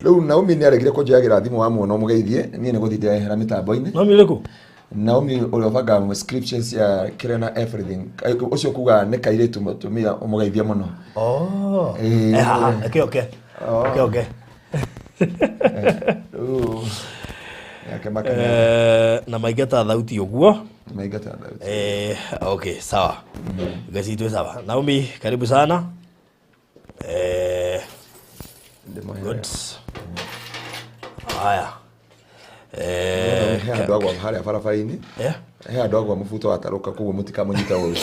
Rĩu Naomi nĩ aregire kũnjoyagĩra thimũ wamuona ũmũgeithie, niĩ nĩ gũthiĩ ndĩrehera mĩtambo-inĩ. Naomi ũrĩkũ? Naomi ũrĩa ũbangaga scriptures cia kĩrĩa na everything. Ũcio kuga nĩ kairĩtu mũtumia ũmũgeithie mũno. Oh. Eh. Eh, haha, okay, okay. Oh. Okay, okay. Rĩu yake makana. Eh, na maingata thauti ũguo. Maingata thauti. Eh, okay, sawa. Gasi tu sawa. Naomi, karibu sana. Eh, Ndĩmũhe. good. Haya. Eh, He andũ agwa harĩa barabara-inĩ. eh. He andũ agwa mũbuto watarũka koguo mũtikamũnyite ũru.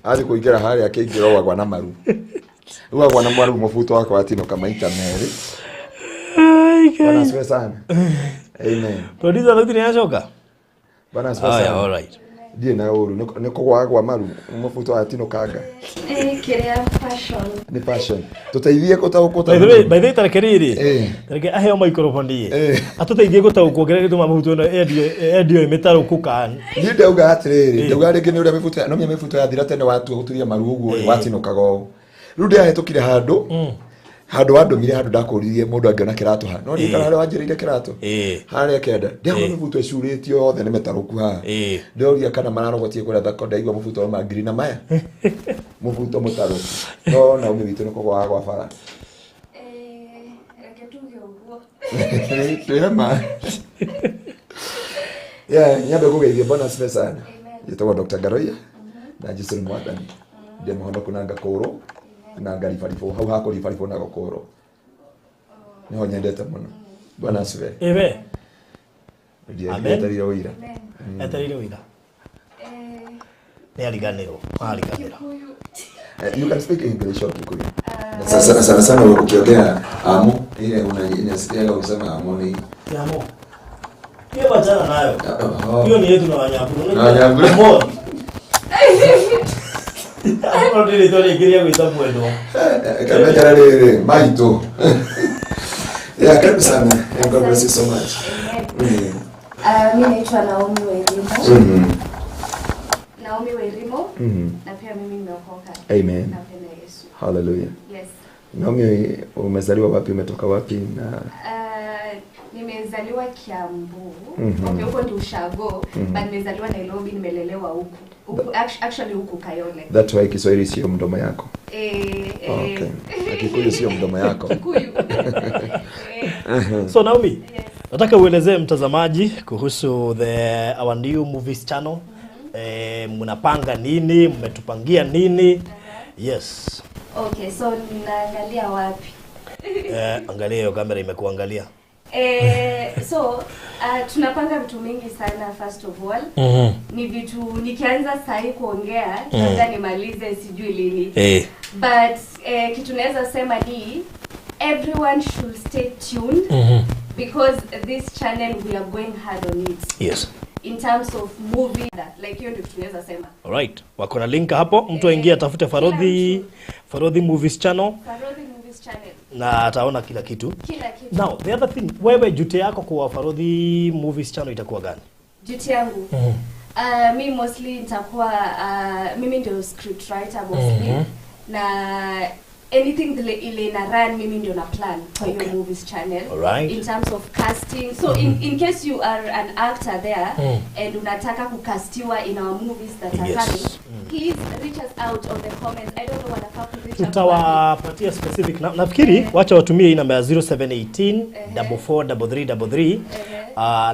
Athiĩ kũingĩra harĩa akĩingĩra ũguo agwa na maru. Rĩu agwa na maru mũbuto wakwa watinũka maita merĩ. Bwana asifiwe sana. Amen. Producer thauti nĩ yacoka? Bwana asifiwe Haya, sana. all right. Ndirĩ na ũru nĩ kũgwagwa maru mũbuto watinũkanga. Eh, kĩrĩa fashion. Nĩ passion. Tũteithie gũtaũkwo By the way, by the way, tareke rĩrĩ. Eh. Tareke aheo microphone ĩ. Eh. Atũteithie gũtaũkwo kĩrĩa gĩtũma mũbuto ĩno endio endio ĩ mĩtarũku kan. Niĩ ndauga atĩrĩrĩ, ndauga rĩngĩ nĩ ũrĩa mĩbuto no menya mĩbuto yathira tene watua gũturia maru ũguo rĩ, watinũkaga ũũ. Rĩu ndĩrahĩtũkire handũ, handũ wandũmire handũ ndakũririe mũndũ angĩona kĩratũ ha. No ndirikana harĩa wanjĩrĩire kĩratũ. Eh. Harĩa kenda. Ndĩrona mĩbuto ĩcurĩtio yothe nĩ mĩtarũku haha. Eh. Ndĩroria kana mararogotie kũrĩa thoko ndaigua mũbuto wauma ngiri na maya. Mũbuto mũtarũku. No Naomi witũ nĩ kũgwaga gwa bara. Eh, reke tuge ũguo. Twĩre ma. Yeah, nyambe kũgeithia Bwana asifiwe sana. Amen. Njĩtagwo Dr. Ngaroia na Jesu nĩ mwathani. Ndĩ mũhonoku na ngakũrwo na ngaribaribwo hau hakũribaribwo na gũkũrwo nĩho nyendete mũno. Bwana asifiwe. Ĩwe. Amen. Ndietereire ũira. Amen. Etereire ũira. Eh, Nĩ ariganĩrwo. Ariganĩrwo. Kikuyu. You can speak English or Kikuyu. Sasa sana sana ukiongea amu ile inasikiaga ukisema amu ni Yamo. Hiyo wachana nayo. Oh. Hiyo ni yetu na Wanyambura. Na Wanyambura. Amon. Amon nĩ rĩtwa rĩngĩ rĩa gwĩta mwendwa. Kamenya rĩrĩ maitũ. Yeah, karibu sana. And God bless you so much. Amen. Mi naitwa Naomi Wairimu. Naomi Wairimu. Na pia mimi nimeokoka. Amen. Napenda Yesu. Hallelujah. Yes. Naomi, umezaliwa wapi? Umetoka wapi? Na Nimezaliwa Kiambu. Okay, huko ndio ushago, but nimezaliwa Nairobi, nimelelewa huku. Huku actually huku Kayole. That's why Kiswahili sio mdomo yako. Eh, eh. Okay. Na Kikuyu sio mdomo yako. Kikuyu. Eh, So Naomi, Yes. nataka uelezee mtazamaji kuhusu the our new movies channel. Eh, mnapanga nini? Mmetupangia nini? Yes. Okay, so ninaangalia wapi? Eh, angalia hiyo kamera imekuangalia. Eh, so tunapanga vitu mingi sana first of all. Ni vitu nikianza sahi kuongea labda nimalize sijui lini. Eh. But kitu naweza sema ni everyone should stay tuned because this channel we are going hard on it Yes. in terms of movie like hiyo ndio kitu naweza sema. Alright. Wako na link hapo, mtu aingie atafute Farodhi Farodhi Movies Channel Farodhi Movies Channel, na ataona kila kitu. kila kitu. Now, the other thing, wewe duty yako kwa Farodhi Movies Channel itakuwa gani? Duty yangu mi mostly nitakuwa mimi ndio script writer mostly na anything ile ina run mimi ndio na plan kwa hiyo movies channel. Alright. In terms of casting, so in case you are an actor there and unataka kucastiwa in our movies that are coming, please reach us out on the comments. I don't know wanafaa ku reach out wapi. Tutawapatia specific na, nafikiri wacha watumie hii namba ya 0718 443333.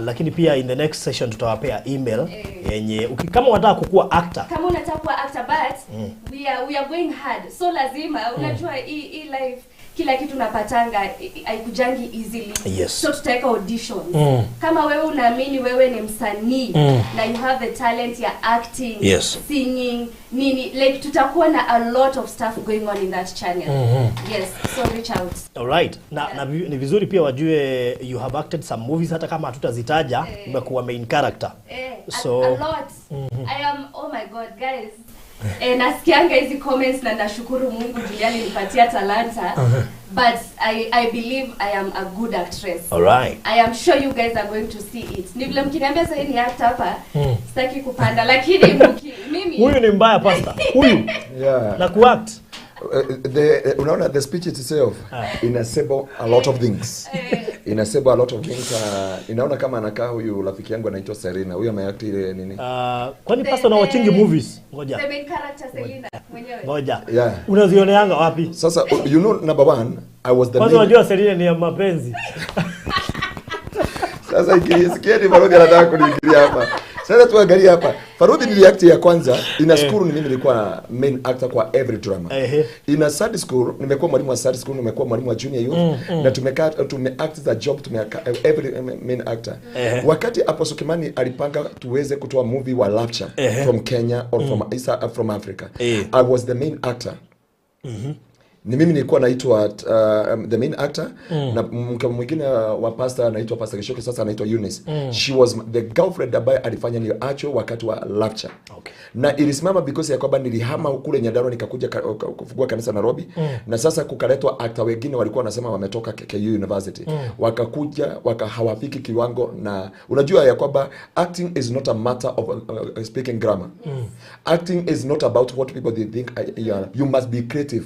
Lakini pia in the next session tutawapea email yenye kama unataka kukuwa actor. Kama unataka kuwa actor, but we are going hard, so lazima unajua hii life kila kitu unapatanga haikujangi easily. So tutaweka auditions. Kama wewe unaamini wewe ni msanii na you have the talent ya acting, singing, nini, like tutakuwa na a lot of stuff going on in that channel. Yes, so reach out. Alright. Na ni vizuri pia wajue you have acted some movies hata kama hatutazitaja, umekuwa main character. Eh, So a lot. I am, oh my God, guys. Eh, nasikianga hizi comments na nashukuru Mungu Juliani alinipatia talanta. But I believe I am a good actress. Alright. I am sure you guys are going to see it. Ni vile mkiniambia sasa ni act hapa, sitaki kupanda lakini mimi Huyu ni mbaya pastor. Huyu Yeah. na kuact. The unaona the speech itself inasema a lot of things, inasema a lot of things. Inaona kama anakaa huyu rafiki yangu anaitwa Serena, huyu ameact ile nini. Kwani pastor na watching movies? Ngoja. The main character Selina mwenyewe. Ngoja. Yeah. Unazioneanga wapi? Sasa you know, number one, I was the Kwanza main. Unajua Selina ni ya mapenzi. Sasa ikisikieni Farodhi anataka kuniingilia hapa. Sasa tuangalie hapa. Farodhi niliact ya kwanza, ina school ni mimi nilikuwa main actor kwa every drama. Ina Sunday school nimekuwa mwalimu wa Sunday school, nimekuwa mwalimu wa junior youth na tumekaa tumeact za job, tumeact every main actor. Wakati Apostle Kimani alipanga tuweze kutoa movie wa Rapture from Kenya or from East, from Africa. I was the main actor. Ni mimi nilikuwa naitwa the main actor na mke mwingine wa pastor anaitwa Pastor Kishoki, sasa anaitwa Eunice. She was the girlfriend ambaye alifanya niachwe wakati wa Rapture. Na ilisimama because ya kwamba nilihama kule Nyandarua nikakuja kufungua kanisa Nairobi na sasa kukaletwa actor wengine walikuwa wanasema wametoka KU University. Wakakuja waka hawafiki kiwango, na unajua ya kwamba acting is not a matter of speaking grammar. Acting is not about what people they think you are. You must be creative.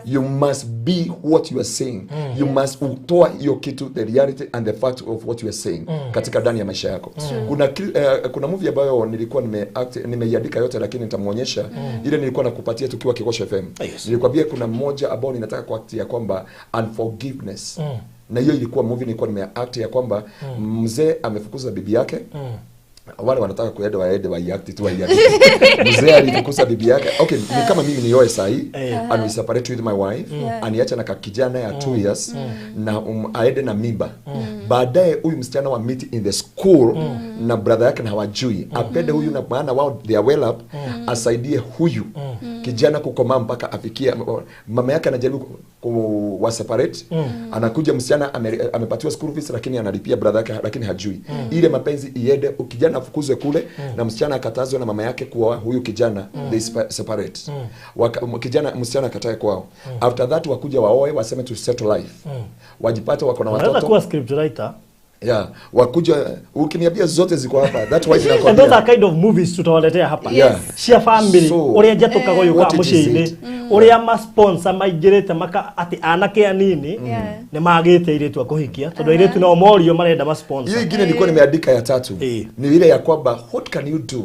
You must be what you are saying. You must utoa hiyo kitu, the reality and the fact of what you are saying katika ndani ya maisha yako. Kuna movie ambayo nilikuwa nimeact, nimeiandika yote, lakini nitamuonyesha ile nilikuwa nakupatia tukiwa Kigosho FM. Nilikwambia kuna mmoja ambao ninataka kuact ya kwamba unforgiveness. Na hiyo ilikuwa movie nilikuwa nimeact ya kwamba mzee amefukuza bibi yake. Wale wanataka kuenda waende waiact tu waiact. Mzee alifukuza bibi yake. Okay, ni kama mimi nioe sahi and we separate with my wife, aniacha na kakijana ya 2 years na aende na mimba. Baadaye huyu msichana wa meet in the school na brother yake na hawajui. Apende huyu na maana wao they are well up, asaidie huyu kijana kukomaa mpaka afikie mama yake anajaribu kuwa separate. Anakuja msichana amepatiwa school fees, lakini analipia brother yake, lakini hajui ile mapenzi iende, kijana afukuzwe kule na msichana akatazwe na mama yake kuoa huyu kijana. They separate. Kijana msichana akatae kwao. After that wakuja waoe, waseme to settle life, wajipate wako na Unaweza watoto. Kuwa script writer. Yeah, wakuja ukiniambia zote ziko hapa, that's why And those ninakwambia. Are kind of movies tutawaletea hapa Yeah. cia family, So, uria njatũkaga ũyũ what ka it is mũciĩ-inĩ it? Uria ma sponsor maingĩrĩte maka atĩ anake anini nĩ magĩte airĩtu a kũhikia tondũ airĩtu nao morio marenda ma sponsor. Hiyo ingine nilikuwa nimeandika ya tatu ni ile ya kwamba what can you do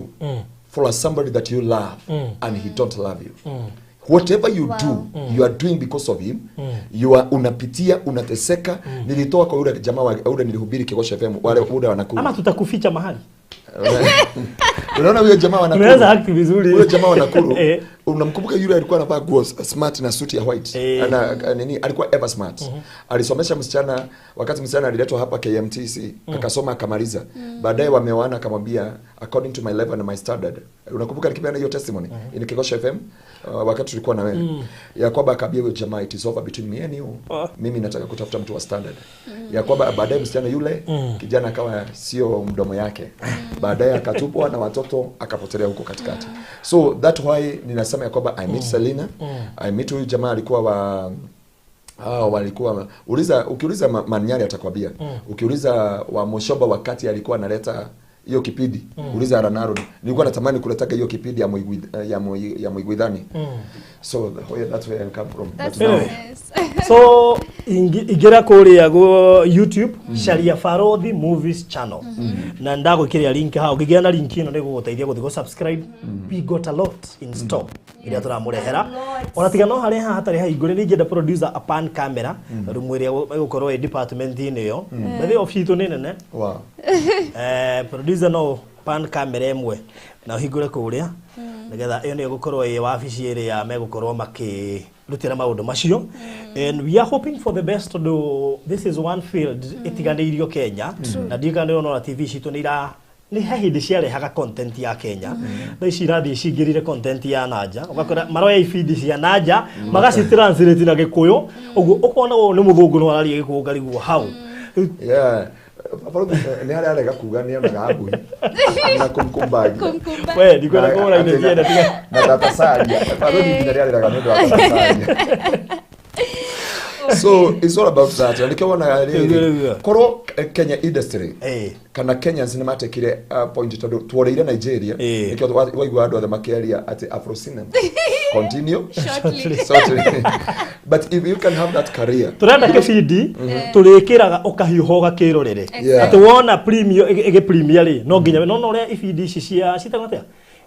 for somebody that you love and he don't love you? Whatever you do, you are doing because of him. You are unapitia, unateseka. Nilitoa kwa yule jamaa wa yule nilihubiri Kigosho FM, wale ule wa Nakuru. Ama tutakuficha mahali. Unaona huyo jamaa wa Nakuru? Tunaweza act vizuri. Huyo jamaa wa Nakuru, unamkumbuka yule alikuwa anavaa nguo smart na suti ya white? Ana nini, alikuwa ever smart. Alisomesha msichana wakati msichana aliletwa hapa KMTC, akasoma akamaliza. Baadaye wameoana, akamwambia, "According to my level and my standard." Unakumbuka nikipeana hiyo testimony in Kigosho FM wakati tulikuwa na wewe, ya kwamba akaambia huyo jamaa, "It is over between me and you. Mimi nataka kutafuta mtu wa standard." Ya kwamba baadaye msichana yule, kijana akawa sio mdomo yake, baadaye akatupwa na watoto, akapotelea huko katikati. So that why ninasema ya kwamba I meet Selina, I meet huyu jamaa alikuwa wa walikuwa uliza, ukiuliza Manyari atakwambia. Ukiuliza wa Moshoba wakati alikuwa analeta hiyo kipindi, uliza Aranaro, nilikuwa natamani kuletaga hiyo kipindi ya Muiguidhani. So that's where I come from. That's But now, nice. So ingĩra kũrĩa gũ YouTube, caria Farodhi Movies channel na ndagwĩkĩrĩra link hau. Ũngĩgĩa na link ĩno nĩ gũgũteithia gũthiĩ gũ subscribe. We got a lot in store iria tũramũrehera. A lot. Ona tiga no harĩa haha hatarĩ hahingũre, nĩ ingĩenda producer apan camera room ĩrĩa ĩgũkorwo ĩ department-inĩ ĩyo. By the way, office itũ nĩ nene. Producer no pan camera ĩmwe na ũhingũre kũrĩa nĩgetha ĩyo nĩyo ĩgũkorwo ĩ wabici ĩrĩa megũkorwo makĩrutĩra maũndũ macio. And we are hoping for the best tondũ this is one field ĩtiganĩirio Kenya, na ndiũĩ kana nĩũrona TV citũ nĩ ira nĩ he hĩndĩ ciarehaga content ya Kenya, thaa ici irathiĩ cingĩrire content ya nanja, ũgakora maroya ibindi cia nanja magacitranslate na Gĩkũyũ, ũguo ũkona ũyũ nĩ mũthũngũ no araria Gĩkũyũ ngarigwo hau. Yeah. Farodhi nĩ harĩa arega kuga nĩ onaga abuhi na kumkumbagia. Kumkumba. We ndikwenda kũgũra indo cienda tiga Na tata Saria. Farodhi nginya nĩ arĩraga nĩ ũndũ wa tata Saria. So it's all about that. Na nĩkĩo wonaga Nĩguo, rĩrĩ nĩguo. korwo Kenya industry Eh. kana Kenyans nĩ matekire point tondũ tuoreire Nigeria. Eh. Nĩkĩo waigua andũ othe makĩaria atĩ Afro cinema continue Shortly. Shortly. But if you can have that career. Turenda kĩbindi tũrĩkĩraga ũkahiũha ũgakĩrorere. Yeah. Atĩ wona premium ĩgĩ premier rĩ, no nginya no ũrĩa ibindi ici cia citagwo atĩa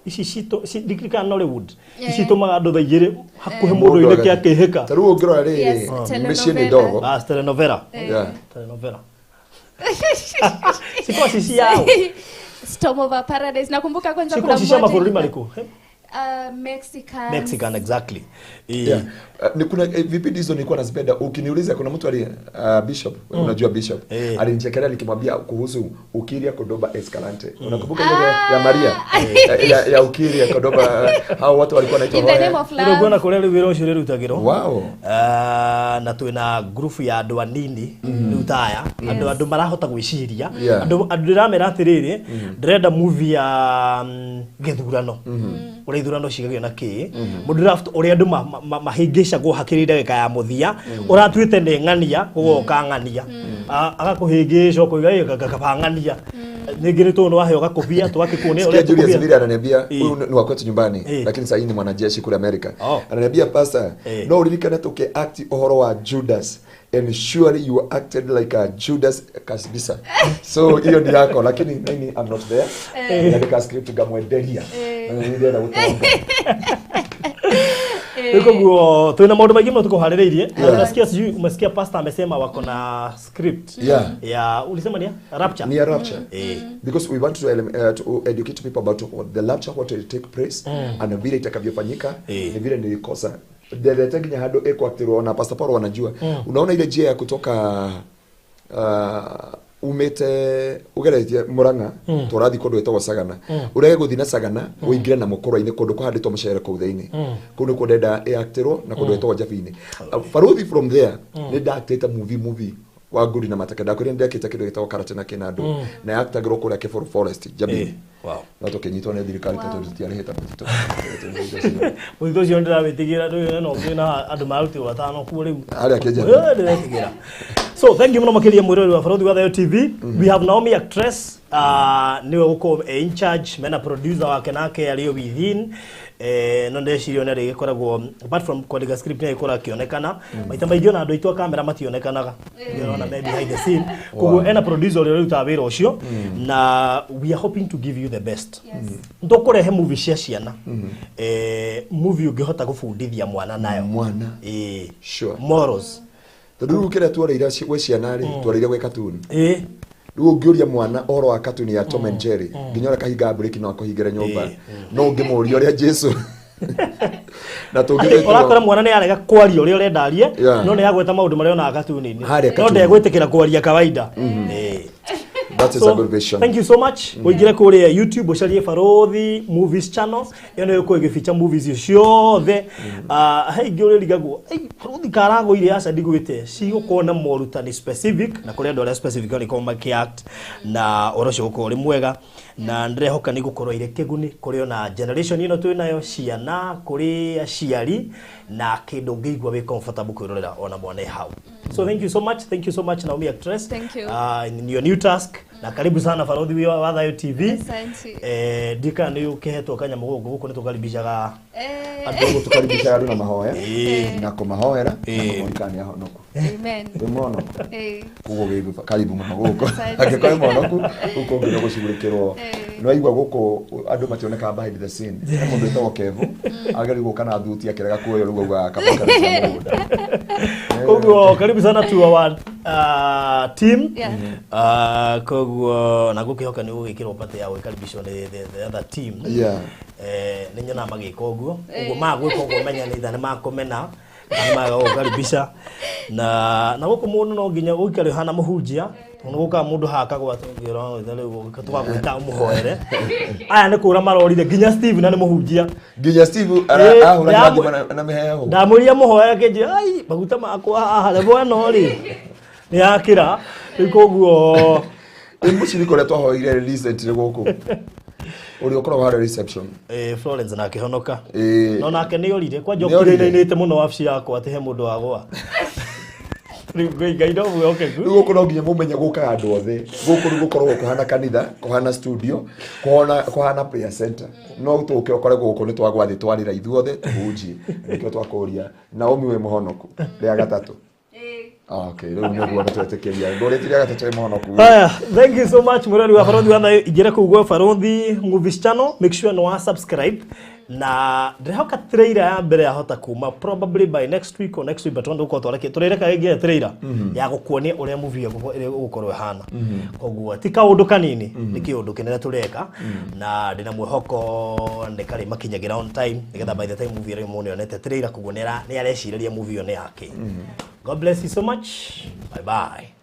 ici citũ ndirikana Nollywood ici itũmaga andũ thaa igĩrĩ hakuhĩ mũndũ oinĩke akĩhĩka. Ta rĩu ũngĩrora rĩrĩ, Yes, mĩciĩ nĩ telenovela. ndogo. Ah, telenovela. Yeah. Telenovela cikorwo ci ciao? Storm over Paradise. Nakumbuka kwanza Cikorwo kuna ci cia mmoja mabũrũri ilikuwa- marĩkũ? Mexicans. Mexican, exactly. Yeah. Ni kuna vipindi hizo nilikuwa nazipenda. Ukiniuliza kuna mtu ali Bishop, unajua Bishop, alinichekelea nikimwambia kuhusu Ukiria Kodoba Escalante. Unakumbuka ile ya Maria? Ya Ukiria Kodoba, hao watu walikuwa wanaitwa In the Hoya. name of Rĩu nguona love. kũrĩa rĩu wĩra ũcio ũrĩrutagĩrwo. Wow. Na twĩna ngurubu ya andũ anini rĩu ta aya andũ marahota gwĩciria. Yeah. Andũ ndĩramera atĩrĩrĩ, ndĩrenda movie ya gĩthurano, ũrĩa ithurano cigagio na kĩ mũndũ draft, ũrĩa andũ mahĩngĩcagwo hakĩrĩ ndagĩka ya mũthia, ũratuĩte nĩ ng'ania gũgoka ng'ania. Ah, agakũhĩngĩca ũkoiga "Ĩ, kaba ng'ania ningĩ nĩ tũũ waheo gakũbia tũgakĩkuonia Sikia ũrĩa Julius tũkũbia." vile ananiambia, Eh. huyu ni wa kwetu nyumbani, Eh. lakini sasa hii ni mwanajeshi kule Amerika. Oh. Ananiambia, "Pastor, Eh. no uririkane tuki act uhoro wa Judas and surely you acted like a Judas kabisa." So hiyo ni yako, lakini mimi I'm not there. Nandika script ngamwenderia. Na nĩ ndĩrenda gũtonga. Rĩu koguo twĩna maũndũ maingĩ mũno tũkũharĩrĩirie na Yeah. unasikia, sijui umesikia pastor amesema wako na script Yeah. ya ulisema ni ya rapture. Ni ya rapture. Eh. Because we want to educate people about what the rapture, what will take place and vile itakavyofanyika. Eh. Ni vile nilikosa ndelete nginya handũ ĩkwaktirwo na Pastor Paul wanajua. Unaona ile njia ya kutoka umĩte ũgeretie Murang'a tũrathiĩ kũndũ gwĩtagwo Sagana, ũrege gũthiĩ na Sagana ũingĩre na mũkũrwa-inĩ kũndũ kũhandĩtwo mũcere kũu thĩinĩ, kũu nĩkuo ndenda ĩaktĩrwo na kũndũ gwĩtagwo Njabini. Baruthi from there nĩ ndaktĩte movie wa nguri na mateke, ndakwĩrire nĩ ndekĩte kĩndũ gĩtagwo karate na kĩnandũ na yaktagĩrwo kũrĩa Kĩbũrũ Forest Njabini. Wow. No tũkĩnyitwo nĩ thirikari tondũ tũtiarĩhĩte mũtitũ. Mũtitũ ũcio ndĩrawĩtigĩra ndũĩ no kwĩna andũ marutirwo atano kuo rĩu. Harĩa Kĩnjabi. Eh, ndĩretigĩra. So thank you mũno makĩria mwĩroreri wa Barothi wa Thayo TV. We have Naomi actress, nĩwe gũkorwo e in charge, mena producer wake nake arĩ within, no ndeciria ona rĩgĩkoragwo apart from kwandĩka script nĩ agĩkorwo akĩonekana maita maingĩ, ona andũ aitũ a kamera mationekanaga, ũrona me behind the scene. Koguo ena producer ũrĩa ũrutaga wĩra ũcio na we are hoping to give you the best. Ndũkũrehe movie cia ciana, movie ũngĩhota gũbundithia mwana nayo. Mwana. Sure. Morals. Tondũ rĩu kĩrĩa tworeire gwĩ ciana rĩ, tworeire gwĩ cartoon. Rĩu ũngĩũria mwana ũhoro wa cartoon ya Tom and Jerry, nginya ũrĩa kahinga breki no akũhingĩre nyũmba, no ũngĩmũria ũrĩa Jesu na Atĩ ũrakora mwana nĩ arega kwaria ũrĩa ũrenda arie, no nĩ agweta maũndũ marĩa onaga katuni-inĩ, Harĩa no cartoon. ndegwĩtĩkĩra kwaria kawaida. That is a good vision. Thank you so much. Ũingĩre kũrĩa YouTube ũcarie Barothi Movies channel ĩyo nĩyo ĩgũkorwo ĩgĩficha movies icio ciothe. Ah, he ingĩ ũrĩrigagwo, "Ei, Barothi karagũire?" Aca, ndigwĩte, cigũkorwo na morutani specific na kũrĩ andũ arĩa specific marĩkorwo makĩact na ũhoro ũcio gũkorwo ũrĩ mwega na ndĩrehoka nĩ gũkorwo irĩ kĩguni kũrĩ ona generation ĩno twĩ nayo, ciana, kũrĩ aciari, na kĩndũ ũngĩigua wĩ comfortable kwĩrorera ona mwana e hau. So thank you so much, thank you so much, Naomi actress. Thank you. In your new task, na karibu sana Barothi wa Thayo TV. Asante. Ndika nĩ ũkĩhetwo kanyamũ gũkũ, gũkũ nĩ tũkaribishaga Eh, Tũkaribisha andũ na mahoya na kũmahoera na kũmonika nĩ ahonoku. Amen. Wĩ mũhonoku? Koguo wĩ karibu mũno gũkũ. Asante. Angĩkorwo wĩ mũhonoku, gũkũ ũngĩenda gũcugurĩkĩrwo. Nĩ waigua gũkũ andũ mationekaga behind the scene. He mũndũ wĩtagwo Kevu ageri gũka na thuti akĩrega kuoyo, rĩu augaga kaba kana cia mũgũnda. Koguo karibu sana to our team. Koguo na ngũkĩhoka nĩ ũgũgĩkĩrwo pate ya gwĩkaribicwo nĩ the other team. Nĩ nyonaga magĩka ũguo ũguo, magwĩka ũguo menya nĩ itha nĩ makũmena kana nĩ maga gũkaribisha na gũkũ mũndũ no nginya ũikare ũhana mũhunjia, tondũ gũkaga mũndũ haha akagwa rĩu tũgagwĩta ũmũhoere. Aya nĩ kũra marorire nginya Steve na nĩ mũhunjia. Nginya Steve ahũra thimũ na mĩheehũ. Ndamwĩrire mũhoere, akĩnjĩra, "Ai, maguta makwa haha level ĩno rĩ nĩ yakĩra rĩu." Koguo Ĩ mũcirika ũrĩa twahoire recently gũkũ, ũrĩa ũkoragwo harĩa reception. Florence na akĩhonoka. Ĩĩ. No nake nĩ orire kwanja. Nĩ orire. Okire inainĩte mũno wabici yakwa atĩ he mũndũ wagwa. Rĩu Ngai no mwĩhokeku. Rĩu gũkũ no nginya mũmenye gũkaga andũ othe. Gũkũ rĩu gũkoragwo kũhana kanitha, kũhana studio, kũhana kũhana prayer center. No tũke ũkore gũkũ nĩ twagwa thĩ twarĩra ithuothe tũhunjie. Nĩkĩo twakũria Naomi wĩ mũhonoku rĩa gatatũ. Okay, rĩu nĩguo nĩtwetĩkĩria. Ngũrĩtie rĩa gatatũ wĩ mũhonoku. Haya, thank you so much mũrori wa Barothi wa Thayo. Ingĩra kũu gwa Barothi Movies Channel, make sure nĩ wa subscribe na ndĩrehoka trailer ya mbere yahota kuma probably by next week or next week, but wanda gũkorwo twareke tũrereka ĩngĩ trailer ya gũkuonia ũrĩa movie ĩyo ĩgũkorwo ĩhana. Koguo ti kaũndũ kanini, nĩ kĩũndũ kĩnene tũreka na ndĩna mwĩhoko nĩ karĩ makinyagĩra on time nĩgetha by the time movie ĩrĩa mũndũ yonete trailer, koguo nĩ arecirĩria movie ĩyo nĩ yake. God bless you so much. Bye bye.